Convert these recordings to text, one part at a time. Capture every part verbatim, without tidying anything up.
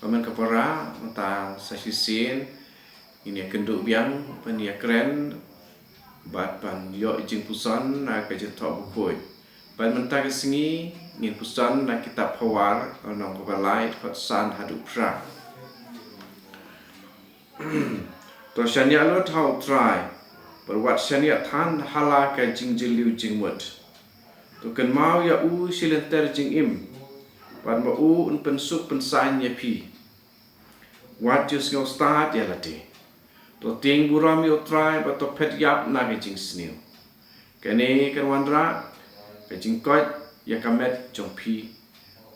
Ba man ka para, mynta sa shisien ngin ïa kynduh biang ban ïa kren bad ban ïoh jingpuson na ka jingthoh bakhuid. Bad mynta ka sngi ngin puson na kitab Pharao, lynnong kaba lai, dkhot san haduh phra. To shaniah lut ha U Trai, bad wat shaniah than ha la ka jingjylliew jingmut. To kynmaw ïa u shi lynter jingim, bad ma u un pynsuk pynsan ïa phi. Wat ju sngew stad ïa lade. To tieng burom ïa U Trai bad to phet ïap na ka jingsniew. Kane kan wanrah ka jingkoit ïa ka met jong phi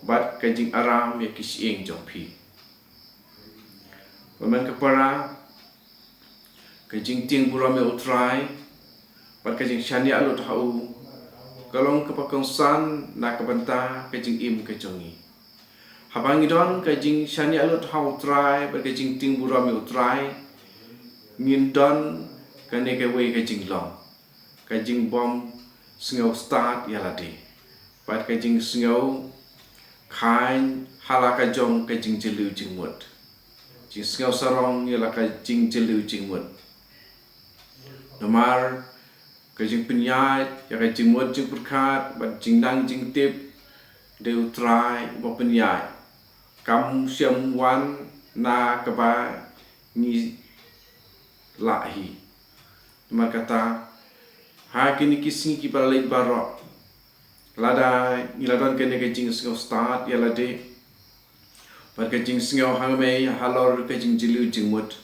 bad ka jingaram ïa ki shyieng jong phi. Ba man ka para, ka jingtieng burom ïa U Trai bad ka jingshaniah lut ha u ka long kaba kongsan na ka bynta ka jingim ka jong ngi. Haba ngi don ka jingshaniah lut ha U Trai bad ka jingtieng burom ïa U Trai, ngin don kane kawei ka jinglong, ka jingbym sngew stad ïa lade bad ka jingsngew khlaiñ ha la ka jong ka jingjylliew jingmut. Jingsngew sarong ïa la ka jingjylliew jingmut. Namar ka jingpynïaid ïa ka jingmut jingpyrkhat bad jingnang jingtip, dei U Trai uba pynïaid. Kam shym wan na kaba ngi lah hi. Namar kata, ha kine ki sngi kiba la leit baroh, lada ngi la don kane ka jingsngew stad ïa lade bad ka jingsngew hangmei halor ka jingjylliew jingmut,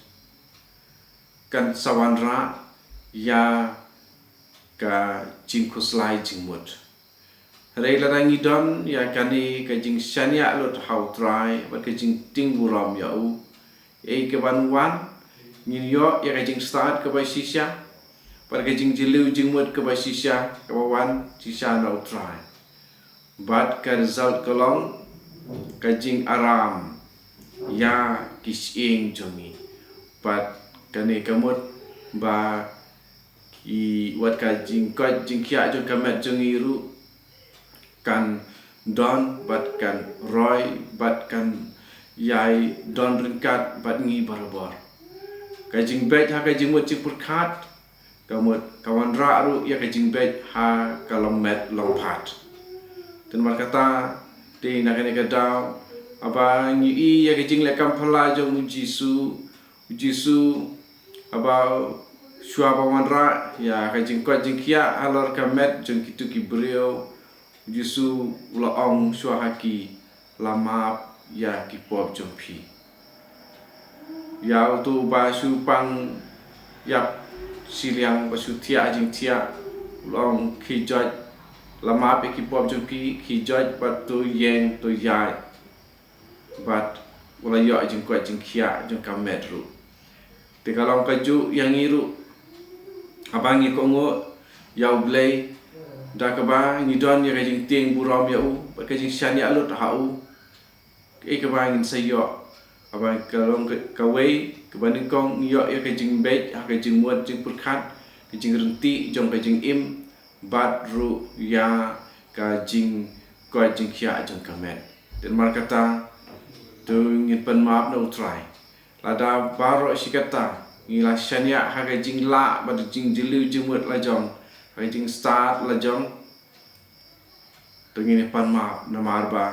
kan sa wanrah ïa ka jingkhuslai jingmut. Hynrei lada ngi don ïa kane ka jingshaniah lut ha U Trai bad ka jingtieng burom ïa u, ei kaban wan, ngin ïoh ïa ka jingstad kaba shisha bad ka jingjylliew jingmut kaba shisha, kaba wan shisha na U Trai. Bad ka result ka long ka jingaram ïa ki shyieng jong ngi. Bad kane ka mut ba ki, wat ka jingkoit jingkhiah jong ka met jong ngi ruh kan don bad kan roi bad kan ïai don ryngkat bad ngi barabor. Ka jingbeit ha ka jingmut jingpyrkhat, ka mut ka wanrah ruh ïa ka jingbeit ha ka longmet longphat. Te namar kata, te na kane ka daw, haba ngi i ïa ka jingleh kam phylla jong U Jisu, U Jisu, haba shuwa ba wanrah ïa ka jingkoit jingkhiah halor ka met jong kito ki briew, U Jisu u la ong shuwa ha ki, la map ïa ki pop jong phi. Ïa uto uba shu pang ïap shiliang, ba shu thiah jingthiah, u la ong khie joit, la map ïa ki pop jong phi, khie joit bad to ïeng to ïaid. Bad u la ïoh jingkoit jingkhiah jong ka met ruh. Te ka long kajuh ïa ngi ruh. Haba ngi kohnguh ïa U Blei, da kaba ngi don ïa ka jingtieng burom ïa u bad ka jingshaniah lut ha u, kaei kaba ngin sa ïoh? Haba ka long ka, kawei kaba nyngkong, ngi ïoh ïa ka jingbeit ha ka jingmut jingpyrkhat, ka jingryntih jong ka jingim, bad ruh ïa ka jingkoit jingkhiah jong ka met. Te namar kata, to ngin pan map na U Trai. Lada baroh shi katta ngi la shaniah ha ka jinglah bad jingjylliew jingmut la jong, ha ka jingstad la jong, to ngin pan map, namar ba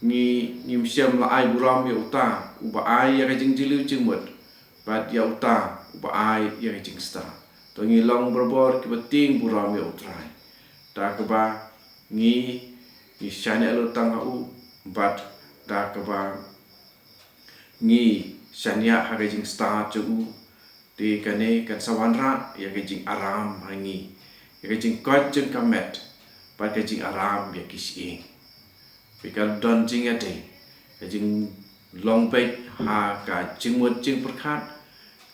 ngi, ngim shym la ai burom ïa uta uba ai ïa ka jingjylliew jingmut, bad ïa uta uba ai ïa ka jingstad. To ngi long barabor kiba tieng burom ïa U Trai, da kaba ngi, ngi shaniah lut tang ha u, bad da kaba ngi shaniah ha ka jingstad jong u. Te kane kan sa wanrah ïa ka jingaram ha ngi, ïa ka jingkoit jong ka met, bad ka jingaram ïa ki shyieng. Phi, ka don jingïadei, ka jinglong beit ha ka jingmut jingpyrkhat,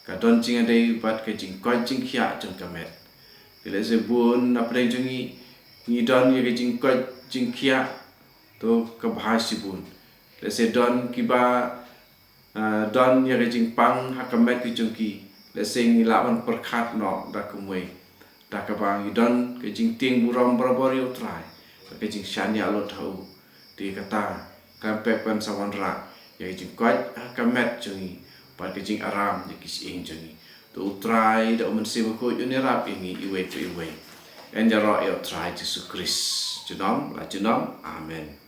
ka don jingïadei bad ka jingkoit jingkhiah jong ka met. Te lehse bun na pdeng jong ngi, ngi don ïa ka jingkoit jingkhiah, to ka bha shibun. Lehse don kiba, ah, don ïa ka jingpang ha ka met ka jong ki. Lehse ngi lah ban pyrkhat noh da kumwei, da kaba ngi don ka jingtieng burom barabor ïa U Trai, ka jingshaniah lut ha u. Te kata kan pep kan sa wanrah ïa ka jingkoit ha ka met jong ngi, bad ka jingaram ïa ki shyieng jong ngi. To U Trai da U Mynsiem Bakhuid un ïarap ïa ngi iwei pa iwei. Ngan ïaroh ïa U Trai Jisu Khrist junom la junom. Amen.